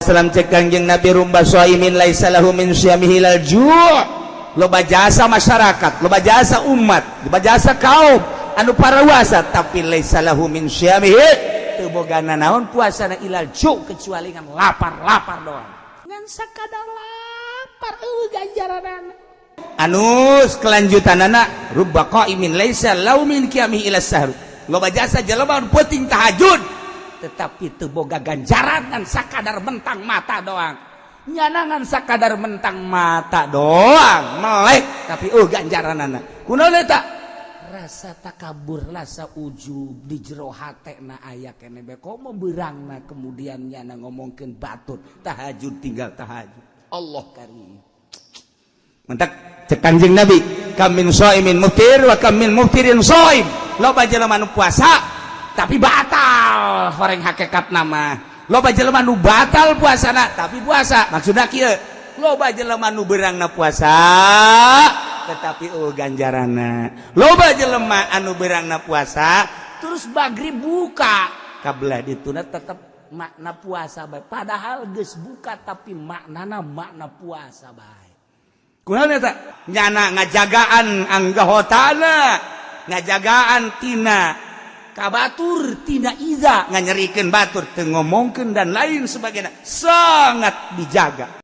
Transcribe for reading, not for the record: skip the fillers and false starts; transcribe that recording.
Wasallam, cek Kangjeng Nabi, rubba shaimin laisa lahu min shiyamihi illal ju'. Loba jasa masyarakat, loba jasa umat, loba jasa kaum anu parawasa, tapi laisa lahu min shiyamihi, teu boga naon puasana, illal ju', kecuali ngan lapar-lapar doang, ngan sakadar lapar, eueuh ganjaranana. Anus kelanjutanana, rubba qaimin laisa lahu min qiyamihi illa sahru. Loba jasa jelema anu penting tahajud, tetapi teu boga ganjaran, ngan sakadar mentang mata doang. Nyana ngan sakadar mentang mata doang melek, tapi oh ganjaranana. Kunaon eta? Rasa takabur, rasa ujub di jero hatena aya keneh bae. Komo beurangna kemudian nyana ngomongkeun batur Tahajud, tinggal tahajud. Allah karim. Mentak cek Kanjeng Nabi, kam min shaimin muftir wa kam min muftirin shaim. Loba jelema nu puasa tapi batal horeng hakikat nama. Loba jelema nu batal puasana tapi puasa. Maksudna kieu, loba jelema nu beurangna puasa tetapi oh ganjarana. Loba jelema anu beurangna puasa terus magrib buka, kabelah dituna tetep makna puasa bae, padahal geus buka, tapi maknana makna puasa bae. Kunaon eta? Nyana ngajagaan anggahotana, ngajagaan tina kabatur, tina iza, nganyerikeun batur, teu ngomongkeun dan lain sebagainya, sangat dijaga.